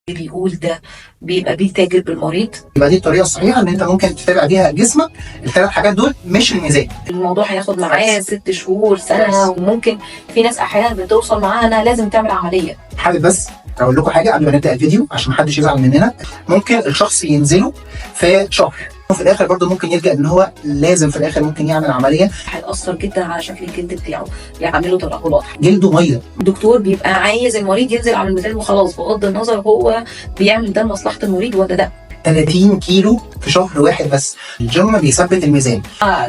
بيقول ده بيبقى بيتاجر بالمريض. يبقى دي الطريقة الصحيحة ان انت ممكن تتابع بيها جسمك، الثلاث حاجات دول مش الميزان. الموضوع هياخد معاه 6 شهور، سنه، وممكن في ناس احيانا بتوصل معاها انها لازم تعمل عمليه. حابب بس اقول لكم حاجة قبل ما نبدا الفيديو عشان محدش يزعل مننا. ممكن الشخص ينزله في شهر، وفي الاخر برضه ممكن يلجا ان هو لازم في الاخر ممكن يعمل عمليه. هيأثر جدا على شكل الجلد بتاعه، يعمل له ترهلات. جلده ميه. الدكتور بيبقى عايز المريض ينزل على الميزان وخلاص، بغض النظر هو بيعمل ده لمصلحة المريض ولا لا. 30 كيلو في شهر واحد بس. الجيم بيثبت الميزان.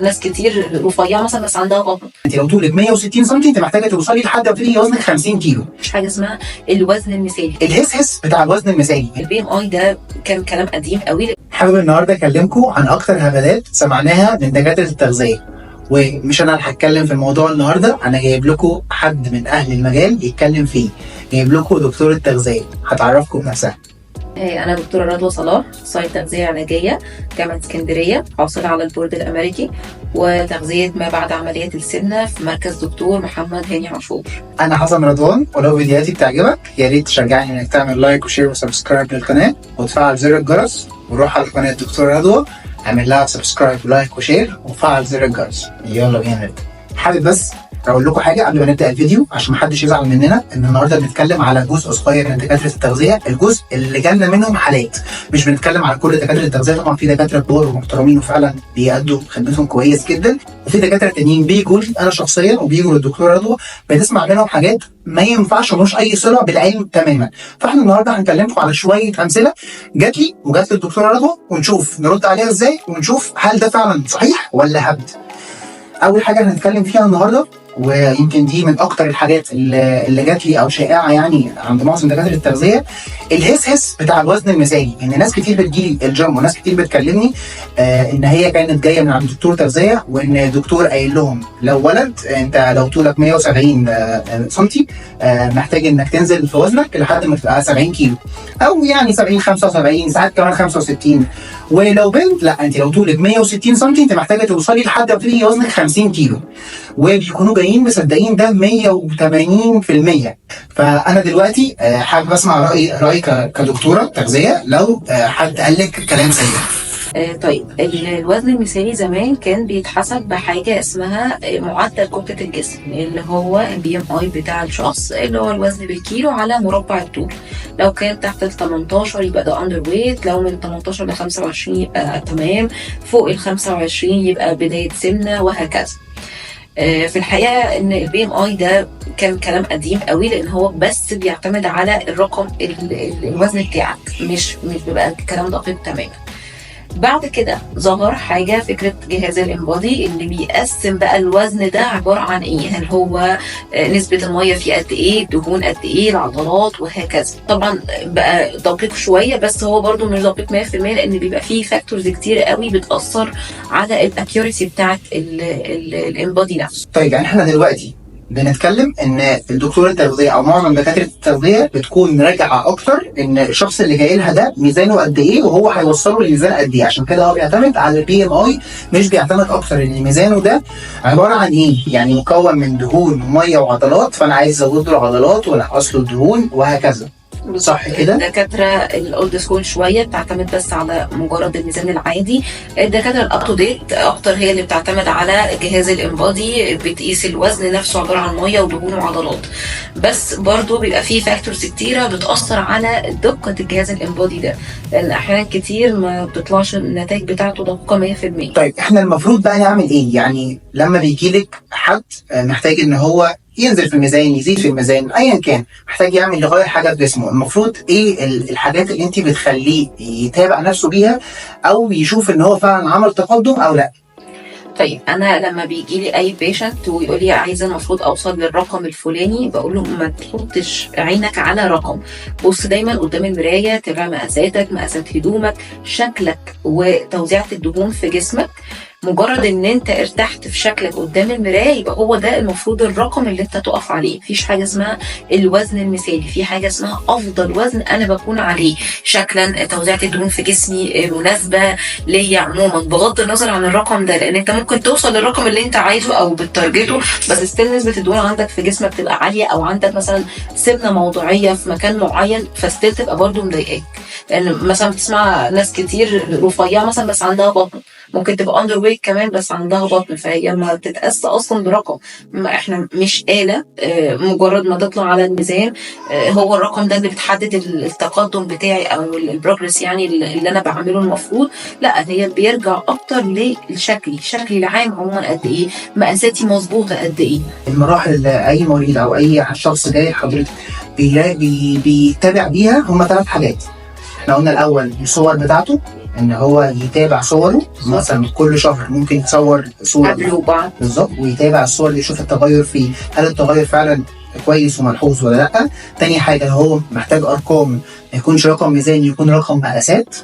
ناس كتير رفيعة مثلا بس عندها بطن. انت لو طولك 160 سم انت محتاجه توصلي لحد ما تبقي وزنك 50 كيلو. مفيش حاجة اسمها الوزن المثالي. الهس بتاع الوزن المثالي. ال BMI ده كان كلام قديم قوي. حابب النهارده اكلمكم عن اكتر هبلات سمعناها من دكاترة التغذيه، ومش انا اللي هتكلم في الموضوع النهارده، انا جايب لكم حد من اهل المجال يتكلم فيه. جايب لكم دكتورة تغذية هتعرفكم بنفسها. أنا دكتورة رضوى صلاح، أخصائية تغذية علاجية، جامعة اسكندرية، حاصلة على البورد الأمريكي وتغذية ما بعد عملية السمنة في مركز دكتور محمد هاني عاشور. انا حسن رضوان، ولو فيديوهاتي بتعجبك يا ريت تشجعني انك تعمل like و share و subscribe للقناة وتفعل زر الجرس، وروح على قناة دكتورة رضوى اعمل لها subscribe و like و share وفعل زر الجرس. يلا بينا نبدا. حابب بس اقول لكم حاجة قبل ما نبدا الفيديو عشان محدش يزعل مننا، ان النهارده بنتكلم على جزء صغير من دكاترة التغذيه، الجزء اللي جالنا منهم حالات، مش بنتكلم على كل دكاترة التغذيه. طبعا في دكاترة كبار ومحترمين وفعلا بيأدوا خدمتهم كويس جدا، وفي دكاترة تانيين بيجوا لي انا شخصيا وبيجوا للدكتوره رضوى بنسمع منهم حاجات ما ينفعش ملوش اي صله بالعلم تماما. فاحنا النهارده هنكلمكم على شوية امثلة جات لي وجات للدكتوره رضوى، ونشوف نرد عليها ازاي، ونشوف هل ده فعلا صحيح ولا هبد. اول حاجة هنتكلم فيها النهارده، ويمكن دي من اكتر الحاجات اللي جات لي او شائعة يعني عند معظم دكاترة التغذيه، الهس بتاع الوزن المثالي. ان ناس كتير بتجيلي الجيم وناس كتير بتكلمني ان هي كانت جاية من عند دكتور تغذيه، وان الدكتور قايل لهم لو ولد انت لو طولك 170 سنتي محتاج انك تنزل في وزنك لحد ما تبقى 70 كيلو، او يعني 70، 75، ساعات كمان 65. ولو بنت لا، انت لو طولك 160 سم انت محتاجه توصلي لحد ما تبقي وزنك 50 كيلو. وبيكونوا جايين مصدقين ده 180%. فانا دلوقتي حابب اسمع رايك كدكتوره تغذية لو حد قال لك كلام زي ده. طيب، الوزن المثالي زمان كان بيتحسب بحاجة اسمها معدل كتلة الجسم، اللي هو ال BMI بتاع الشخص، اللي هو الوزن بالكيلو على مربع الطول. لو كان تحت ال 18 يبقى ده underweight، لو من 18 ل 25 يبقى تمام، فوق ال 25 يبقى بداية سمنة، وهكذا. في الحقيقة ان ال BMI ده كان كلام قديم قوي، لان هو بس بيعتمد على الرقم الوزن بتاعك، مش بيبقى كلام دقيق تماما. بعد كده ظهر حاجة فكرة جهاز ال InBody اللي بيقسم بقى الوزن ده عبارة عن ايه، هل هو نسبة المية فيه قد ايه، الدهون قد ايه، العضلات، وهكذا. طبعا بقى دقيق شوية، بس هو برضو مش دقيق 100%، لان بيبقى فيه factors كتير قوي بتأثر على ال accuracy بتاعت ال InBody نفسه. طيب، يعني احنا دلوقتي بنتكلم ان الدكتور التغذية او معظم دكاترة التغذية بتكون راجعه اكتر ان الشخص اللي جاي لها ده ميزانه قد ايه، وهو هيوصله لميزان قد ايه. عشان كده هو بيعتمد على ال BMI، مش بيعتمد اكتر ان ميزانه ده عبارة عن ايه، يعني مكون من دهون ومية وعضلات، فانا عايز ازود له العضلات وانقص له الدهون وهكذا. صح كده؟ الدكاترة ال old school شوية بتعتمد بس على مجرد الميزان العادي. الدكاترة ال up to date اكتر هي اللي بتعتمد على جهاز ال InBody، بتقيس الوزن نفسه عبارة عن مية ودهون وعضلات، بس برضو بيبقى فيه factors كتيرة بتاثر على دقه الجهاز ال InBody ده، لان احيانا كتير ما بتطلعش النتائج بتاعته دقيقة 100%. طيب، احنا المفروض بقى نعمل ايه؟ يعني لما بيجي لك حد محتاج ان هو ينزل في الميزان، يزيد في الميزان، ايا كان محتاج يعمل يغير حاجة في جسمه، المفروض ايه الحاجات اللي انت بتخليه يتابع نفسه بيها او يشوف ان هو فعلا عمل تقدم او لا؟ طيب، انا لما بيجي لي اي patient ويقول لي عايزه المفروض اوصل للرقم الفلاني، بقول له ما تحطش عينك على رقم، بص دايما قدام المرايه، تابع مقاساتك، مقاسات هدومك، شكلك، وتوزيعة الدهون في جسمك. مجرد ان انت ارتحت في شكلك قدام المراية يبقى هو ده المفروض الرقم اللي انت تقف عليه. مفيش حاجة اسمها الوزن المثالي، في حاجة اسمها افضل وزن انا بكون عليه شكلا، توزيعة الدهون في جسمي مناسبة ليا عموما، بغض النظر عن الرقم ده، لان انت ممكن توصل للرقم اللي انت عايزه او بت target ه، بس still نسبه الدهون عندك في جسمك تبقى عالية، او عندك مثلا سمنه موضعيه في مكان معين ف still تبقى برضو مضايقاك. لان مثلا بتسمع ناس كتير رفيعة مثلا بس عندها بطن، ممكن تبقى underweight كمان بس عندها بطن، فهي ما بتتقاس اصلا برقم. ما احنا مش آلة، مجرد ما تطلع على الميزان هو الرقم ده اللي بتحدد التقدم بتاعي او ال progress يعني اللي انا بعمله المفروض. لا، هي بيرجع اكتر للشكلي، شكلي العام عموما قد ايه، مقاساتي مظبوطة قد ايه. المراحل اللي اي مريض او اي شخص جاي لحضرتك بيتابع بيها هم ثلاث حاجات. احنا قلنا الاول الصور بتاعته، ان هو يتابع صوره مثلا كل شهر، ممكن يتصور صوره قبل وبعد. بالظبط، ويتابع الصور دي يشوف التغير فيه، هل التغير فعلا كويس وملحوظ ولا لا. تاني حاجة هو محتاج ارقام، ما يكونش رقم ميزان، يكون رقم مقاسات.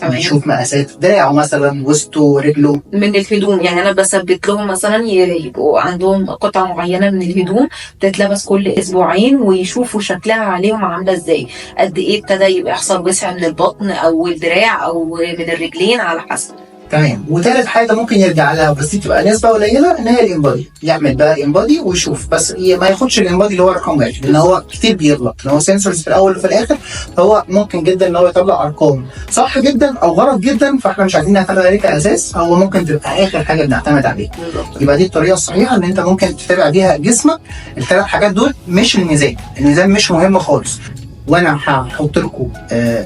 يشوف مقاسات دراعه مثلا، وسطه، رجله. من الهدوم، يعني انا بثبت لهم مثلا يبقوا عندهم قطعه معينة من الهدوم تتلبس كل اسبوعين، ويشوفوا شكلها عليهم عامله ازاي، قد ايه ابتدى يبقى يحصل وسع من البطن او الدراع او من الرجلين على حسب. تمام. وثالث حاجة ممكن يرجع لها بس دي تبقى نسبه قليله، ان هي ال InBody، يعمل بقى InBody ويشوف، بس ما ياخدش ال InBody اللي هو رقم واحد، لان هو كتير بيغلط، لان هو sensors في الاول وفي الاخر، فهو ممكن جدا ان هو يطلع ارقام صح جدا او غلط جدا، فاحنا مش عايزين نعتمد عليه كاساس، هو ممكن تبقى اخر حاجة بنعتمد عليها. يبقى دي الطريقة الصحيحة ان انت ممكن تتابع بيها جسمك، الثلاث حاجات دول، مش الميزان. الميزان مش مهم خالص. وانا هحط لكم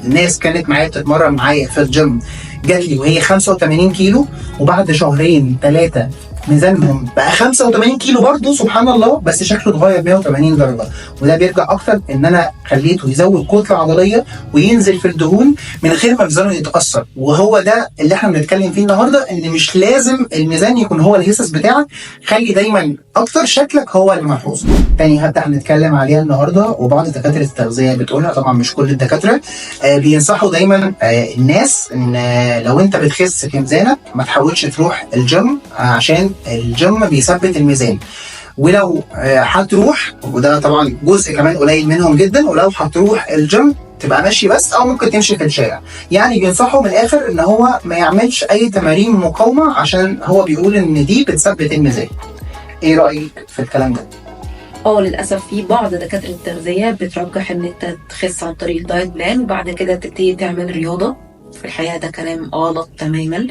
ناس كانت معايا بتتمرن معايا في الجيم، جات لي وهي 85 كيلو، وبعد شهرين ثلاثة ميزانهم بقى 85 كيلو برضه، سبحان الله، بس شكله اتغير 180 درجه. وده بيرجع اكتر ان انا خليته يزود كتلة عضلية وينزل في الدهون من غير ما ميزانه يتاثر. وهو ده اللي احنا بنتكلم فيه النهارده، ان مش لازم الميزان يكون هو الهسس بتاعك، خلي دايما اكتر شكلك هو اللي ملحوظ. تاني هبدا هنتكلم عليها النهارده، وبعض دكاترة التغذية بتقولها، طبعا مش كل الدكاتره، بينصحوا دايما الناس ان لو انت بتخس في ميزانك ما تحاولش تروح الجيم، عشان الجيم بيثبت الميزان. ولو هتروح، وده طبعا جزء كمان قليل منهم جدا، ولو هتروح الجيم تبقى ماشي بس، او ممكن تمشي في الشارع. يعني بينصحوا من الاخر ان هو ما يعملش اي تمارين مقاومه، عشان هو بيقول ان دي بتثبت الميزان. ايه رايك في الكلام ده؟ للاسف في بعض دكاترة التغذية بترجح ان انت تخس عن طريق ال diet plan وبعد كده تبتدي تعمل رياضه. في الحقيقة ده كلام غلط تماما.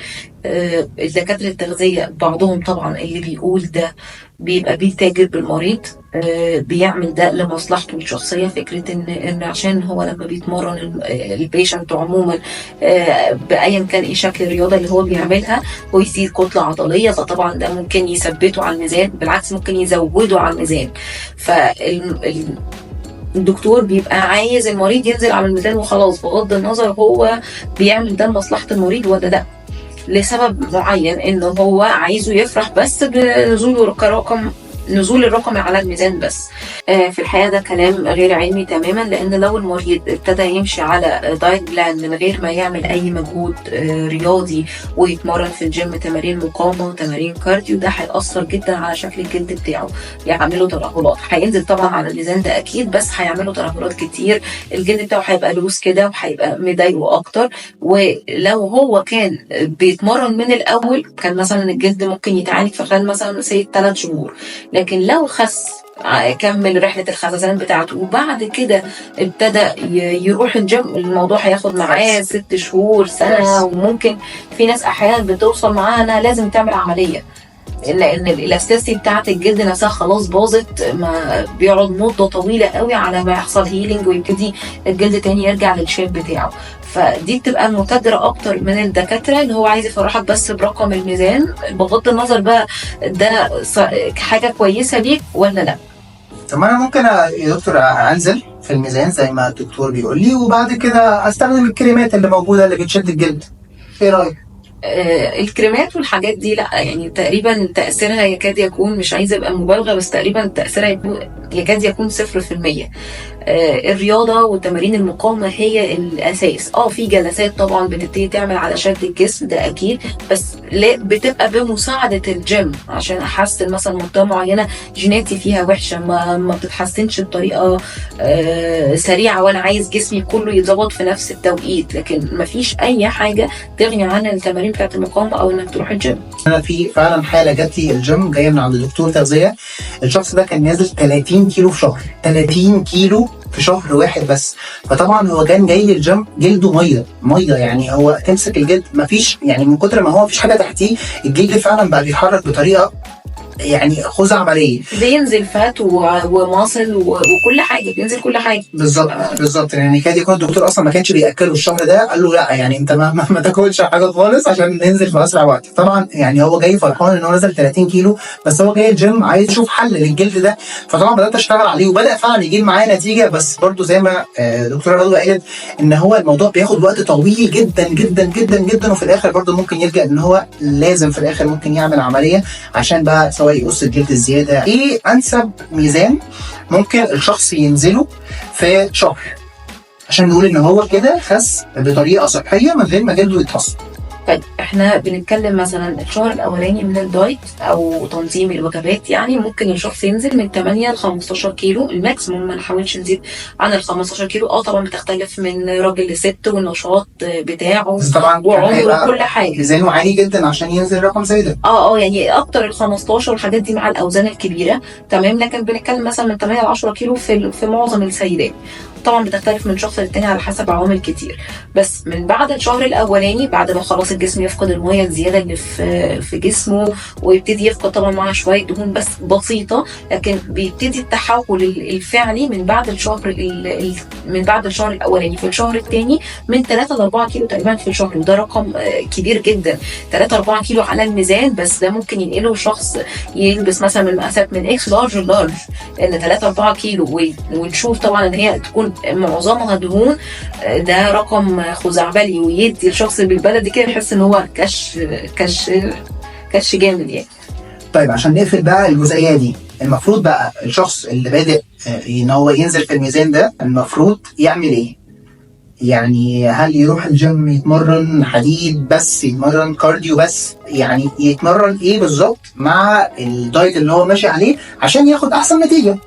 الدكاترة التغذية بعضهم طبعا اللي بيقول ده بيبقى بيتاجر بالمريض، بيعمل ده لمصلحته الشخصية. فكرة ان عشان هو لما بيتمرن ال patient عموما، بايا كان ايه شكل الرياضة اللي هو بيعملها، هو يزيد كتلة عضلية، فطبعا ده ممكن يثبته على الميزان، بالعكس ممكن يزوده على الميزان. فالدكتور بيبقى عايز المريض ينزل على الميزان وخلاص، بغض النظر هو بيعمل ده لمصلحة المريض ولا لا، لسبب معين ان هو عايزه يفرح بس بنزوله كرقم، نزول الرقم على الميزان بس. في الحقيقة ده كلام غير علمي تماما، لان لو المريض ابتدى يمشي على diet plan من غير ما يعمل اي مجهود رياضي ويتمرن في الجيم تمارين مقاومة وتمارين cardio، ده هيأثر جدا على شكل الجلد بتاعه، يعمله ترهلات، هينزل طبعا على الميزان ده اكيد، بس هيعمله ترهلات كتير، الجلد بتاعه هيبقى loose كده وهيبقى مضايقه اكتر. ولو هو كان بيتمرن من الاول كان مثلا الجلد ممكن يتعالج في خلال مثلا 3 شهور، لكن لو خس كمل رحلة الخسسان بتاعته وبعد كده ابتدى يروح الجيم، الموضوع هياخد معاه 6 شهور سنة، وممكن في ناس أحيانا بتوصل معاها إنها لازم تعمل عملية، لأن ال elasticity بتاعت الجلد نفسها خلاص باظت، ما بيقعد مدة طويلة قوي على ما يحصل healing ويبتدي الجلد تاني يرجع لل shape بتاعه. فدي بتبقى متاجرة أكتر من الدكاترة، إن هو عايز يفرحك بس برقم الميزان، بغض النظر بقى ده حاجة كويسة ليك ولا لا. طب ما أنا ممكن يا دكتور أنزل في الميزان زي ما الدكتور بيقول لي، وبعد كده أستخدم الكريمات اللي موجودة اللي بتشد الجلد، إيه رأيك؟ الكريمات والحاجات دي لا، يعني تقريبا تأثيرها يكاد يكون، مش عايزة أبقى مبالغة، بس تقريبا تأثيرها يكون يكاد يكون 0%. الرياضة وتمارين المقاومة هي الاساس. في جلسات طبعا بتبتدي تعمل على شد الجسم ده اكيد، بس لا بتبقى بمساعدة الجيم عشان احسن مثلا منطقة معينة جيناتي فيها وحشة ما بتتحسنش بطريقة سريعة، وانا عايز جسمي كله يتظبط في نفس التوقيت. لكن ما فيش اي حاجة تغني عن التمارين بتاعت المقاومة او انك تروح الجيم. انا في فعلا حاله جات لي الجيم جاية من عند دكتور تغذية، الشخص ده كان نازل 30 كيلو في شهر، 30 كيلو في شهر واحد بس. فطبعا هو كان جاي الجيم جلده مية مية، يعني هو تمسك الجلد مفيش، يعني من كتر ما هو مفيش حاجة تحتيه الجلد فعلا بقى بيتحرك بطريقة يعني خزعبليه، بينزل fat و muscle وكل حاجة، بينزل كل حاجة بالظبط بالظبط. يعني كاد يكون الدكتور اصلا ما كانش بياكله الشهر ده، قال له لا يعني انت ما تاكلش حاجة خالص عشان ننزل في اسرع وقت. طبعا يعني هو جاي فرحان ان هو نزل 30 كيلو، بس هو جاي الجيم عايز يشوف حل للجلد ده. فطبعا بدات اشتغل عليه وبدا فعلا يجيب معايا نتيجة، بس برده زي ما دكتورة رضوى قالت ان هو الموضوع بياخد وقت طويل جدا جدا جدا جدا، وفي الاخر برده ممكن يلجا ان هو لازم في الاخر ممكن يعمل عملية عشان بقى سواء يقص الجلد الزيادة. ايه انسب ميزان ممكن الشخص ينزله في شهر عشان نقول ان هو كده خس بطريقة صحية من غير ما جلده يتحسن؟ طيب احنا بنتكلم مثلا الشهر الاولاني من الدايت او تنظيم الوجبات، يعني ممكن الشخص ينزل من 8 ل 15 كيلو ال maximum، ما نحاولش نزيد عن ال 15 كيلو. طبعا بتختلف من راجل لست والنشاط بتاعه طبعا وعمره وكل حاجة، ميزانه عالي جدا عشان ينزل رقم زي ده. يعني اكتر ال 15 والحاجات دي مع الاوزان الكبيرة، تمام. لكن بنتكلم مثلا من 8 ل 10 كيلو في معظم السيدات. طبعا بتختلف من شخص للتاني على حسب عوامل كتير. بس من بعد الشهر الاولاني، بعد ما خلاص الجسم يفقد المية الزيادة اللي في جسمه ويبتدي يفقد طبعا مع شوية دهون بس بسيطة، لكن بيبتدي التحول الفعلي من بعد الشهر من بعد الشهر الاولاني. في الشهر الثاني من 3 ل 4 كيلو تقريبا في الشهر، وده رقم كبير جدا، 3 4 كيلو على الميزان. بس ده ممكن ينقله شخص يلبس مثلا من مقاسات من X large ل large، لان 3 4 كيلو ونشوف طبعا ان هي تكون معظمها دهون، ده رقم خزعبلي، ويدي الشخص بالبلدي كده يحس ان هو كش كش كش جامد يعني. طيب عشان نقفل بقى الجزئية دي، المفروض بقى الشخص اللي بادئ ان هو ينزل في الميزان ده المفروض يعمل ايه؟ يعني هل يروح الجيم يتمرن حديد بس، يتمرن cardio بس، يعني يتمرن ايه بالظبط مع الدايت اللي هو ماشي عليه عشان ياخد احسن نتيجة؟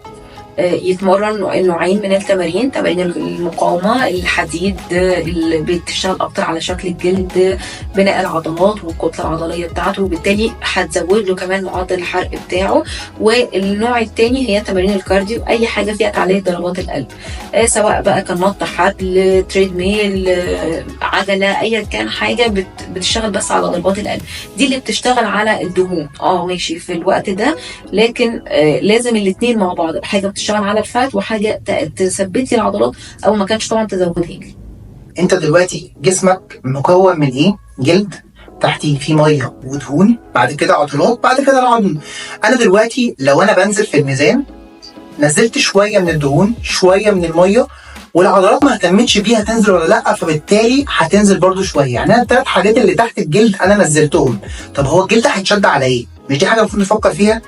يتمرن نوعين من التمارين، تمارين المقاومة، الحديد اللي بتشتغل أكتر على شكل الجلد، بناء العضلات والكتلة العضلية بتاعته، وبالتالي هتزود له كمان معدل الحرق بتاعه. والنوع التاني هي تمارين ال cardio، أي حاجة فيها تعلية ضربات القلب، سواء بقى كان نط حبل، treadmill، عجلة، أيا كان حاجة بتشتغل بس على ضربات القلب، دي اللي بتشتغل على الدهون. ماشي في الوقت ده، لكن لازم الاتنين مع بعض، حاجة بتشتغل على ال fat وحاجه تثبتي العضلات، او ما كانش طبعا تزودها لي. انت دلوقتي جسمك مكون من ايه؟ جلد تحتيه فيه مية ودهون، بعد كده عضلات، بعد كده العظم. انا دلوقتي لو انا بنزل في الميزان نزلت شوية من الدهون، شوية من المية، والعضلات ما اهتمتش بيها تنزل ولا لا، فبالتالي هتنزل برضو شوية. يعني انا الثلاث حاجات اللي تحت الجلد انا نزلتهم. طب هو الجلد هيتشد على ايه؟ مش دي حاجة المفروض نفكر فيها؟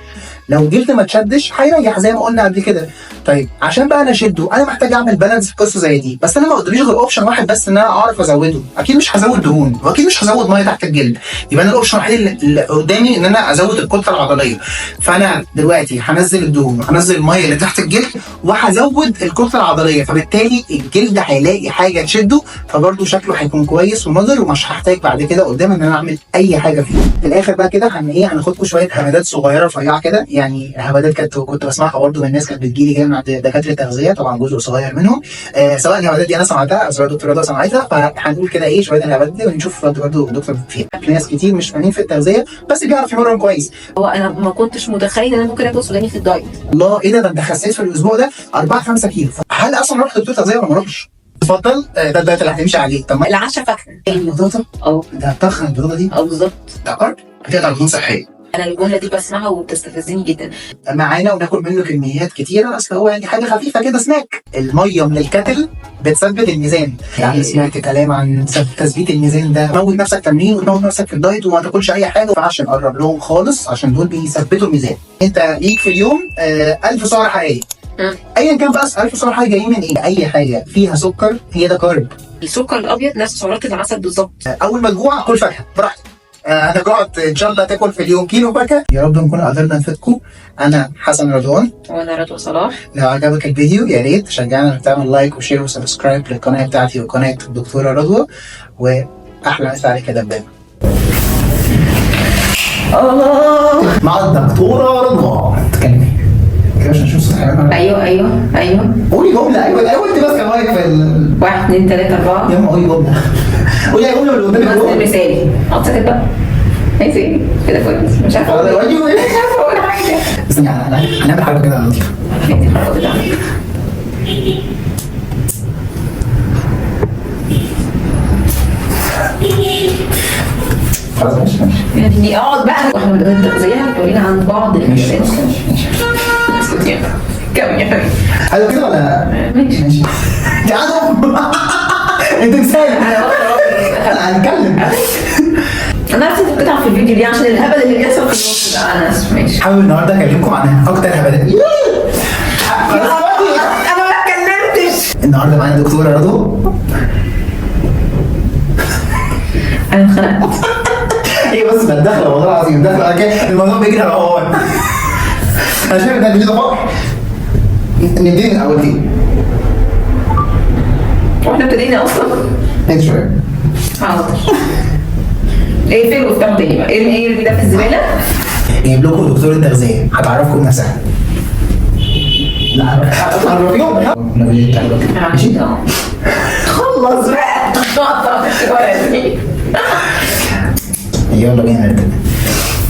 لو الجلد ما تشدش هيريح زي ما قلنا قبل كده. طيب عشان بقى انا اشده انا محتاج اعمل balance في قصة زي دي، بس انا ما قداميش غير option واحد بس ان انا اعرف ازوده. اكيد مش هزود دهون، واكيد مش هزود مية تحت الجلد، يبقى انا ال option الوحيد اللي قدامي ان انا ازود الكتلة العضلية. فانا دلوقتي هنزل الدهون وهنزل المية اللي تحت الجلد وهزود الكتلة العضلية، فبالتالي الجلد هيلاقي حاجة تشده، فبرده شكله هيكون كويس ونضر، ومش هحتاج بعد كده قدام ان انا اعمل اي حاجة فيه. في الاخر بقى كده هناخدكم شوية هبادات صغيرة رفيعة كده، يعني هبادات كنت بسمعها برده من الناس كانت بتجيلي كده من عند دكاترة التغذية، طبعا جزء صغير منهم، سواء الهبادات دي انا سمعتها او سواء دكتور رضا سمعتها. فهنقول كده ايه شوية الهبادات دي ونشوف رد برده الدكتور فيها. في ناس كتير مش فاهمين في التغذية بس بيعرف يمرن كويس. هو انا ما كنتش متخيل ان انا ممكن اكل سوداني في الدايت. الله، ايه ده انت خسيت في الاسبوع ده 4 5 كيلو. هل اصلا رحت دكتور تغذية ولا ما رحتش؟ اتفضل، ده الدايت اللي هتمشي عليه. طب ما العشاء فاكهة، البطاطا، ده طخن البطاطا دي، بالظبط، ده carb بتقطع دهون صحية. انا الجملة دي بسمعها وبتستفزني جدا. معانا وناكل منه كميات كتيرة، اصل هو يعني حاجة خفيفة كده سناك. المية من ال kettle بتثبت الميزان، يعني سمعت كلام عن تثبيت الميزان ده، موت نفسك تمرين وتموت نفسك في الدايت وما تاكلش اي حاجة، عشان نقرب لهم خالص عشان دول بيثبتوا الميزان. انت ليك في اليوم 1000 سعر حراري، ايا كان بقى 1000 سعر حراري جايين من ايه؟ اي حاجة فيها سكر هي ده carb. السكر الابيض نفس سعرات العسل بالظبط. اول ما تجوع كل فاكهة براحتك. انا جوعت ان شاء الله تاكل في اليوم كيلو فاكهة. يا رب نكون قدرنا نفيدكم. انا حسن رضوان، وانا رضوى صلاح. لو عجبك الفيديو يا ريت تشجعنا انك تعمل like و share و subscribe للقناة بتاعتي وقناة الدكتورة رضوى، واحلى مسا عليك يا دبابة. مع الدكتورة رضوى تكلمي كده عشان نشوف صوت حيوان. ايوه ايوه ايوه، قولي جملة. ايوه ايوه، انت ماسكه المايك في 1 2 3 4. يا اما قولي جملة، قولي يا جملة اللي قدامك. الوزن المثالي. اعتقد بقى عايز ايه كده؟ كويس، مش عارفه اقول إيه. ايوه مش عارفه اقول حاجة. استني، هنعمل حاجة كده لطيفة. انت الحركة بتاعتك. خلاص ماشي ماشي. يعني اقعد بقى واحنا بنقول التغذية بتقولينا عن بعض ماشي الاكلات. ماشي. اسكت يا كمل يا حبيبي. حلو كده ولا ماشي. ماشي؟ انت عارف انت مثال. انا واخدة. هنتكلم. انا عرفت انت بتتعب في الفيديو ليه، عشان الهبل اللي بيحصل في النص ده. انا اسف، ماشي. حابب النهارده اكلمكم عن اكتر هبل. انا ما اتكلمتش. النهارده معانا دكتورة رضوى. انا اتخنقت. ايه بس ما الدخلة، والله العظيم الدخلة على كده الموضوع بيجري على هو. انا شايف ان الفيديو ده فقر. نبتدي من الاول دي. واحنا ابتدينا اصلا. تاني شوية. حاضر. ايه فين وافتحوا تاني بقى؟ ايه ايه ده في الزبالة؟ جايب لكم دكتورة تغذية هتعرفكم نفسها. لا عرفيهم. ماشي. خلص بقى. تقطع في الورقة دي. يلا بينا نبدا.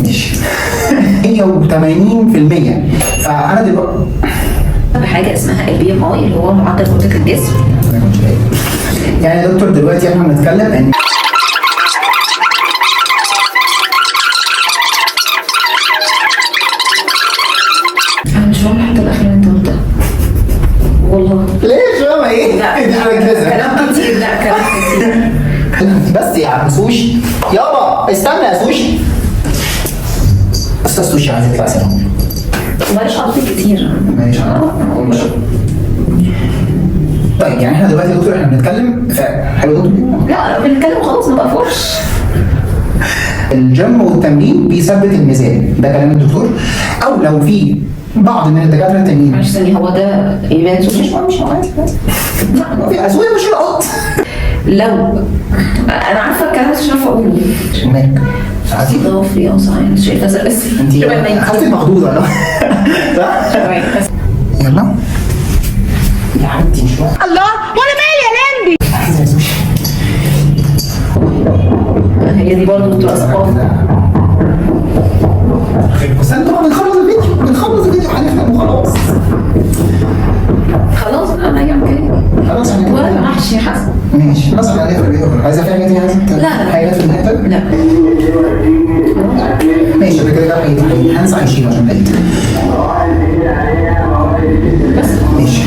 ماشي. 180%. فانا دلوقتي بحاجة اسمها ال BMI اللي هو معدل كتلة الجسم. يعني يا دكتور دلوقتي احنا بنتكلم ان انا مش فاهمه الحتة الاخيرة اللي انت قلتها والله. ليه مش فاهمه ايه؟ لا دي مركزه. كلام كتير، لا كلام كتير. بس يا عم سوشي، يابا استنى يا سوشي. استاذ سوشي عايز يطلع سينما. بلاش عرض كتير. ماشي. طيب يعني احنا دلوقتي يا دكتور احنا بنتكلم في حلو يا دكتور؟ لا بنتكلم خلاص، ما بقفرش. الجيم والتمرين بيثبت الميزان، ده كلام الدكتور، او لو في بعض من الدكاترة التانيين. معلش ثانية، هو ده يبان سوشي؟ مش مش في اسويه مش القط. لو انا عارفه الكلام بس مش عارفه اقوله. مالك؟ عايزين ضوافري اه صحيح، انت شايفه بس انت شبه ما حالتك مخضوضه لا؟ صح؟ يلا يا حبيبتي مش وقت. الله، وانا مالي يا لمبي. عايزه سوشي. هي دي برضه بتبقى ثقافة. بس انتوا بنخلص الفيديو، بنخلص الفيديو هنختم وخلاص. خلاص انا هعمل كده. خلاص احنا ولا كده. محشي يا حسن. ماشي خلاص احنا هنقفل الفيديو. عايزه في حاجة تانية؟ عايزه لا. حاجة في النهاية؟ طيب؟ لا. ماشي كده كده هنسى عايشين عشان العيد. بس. ماشي.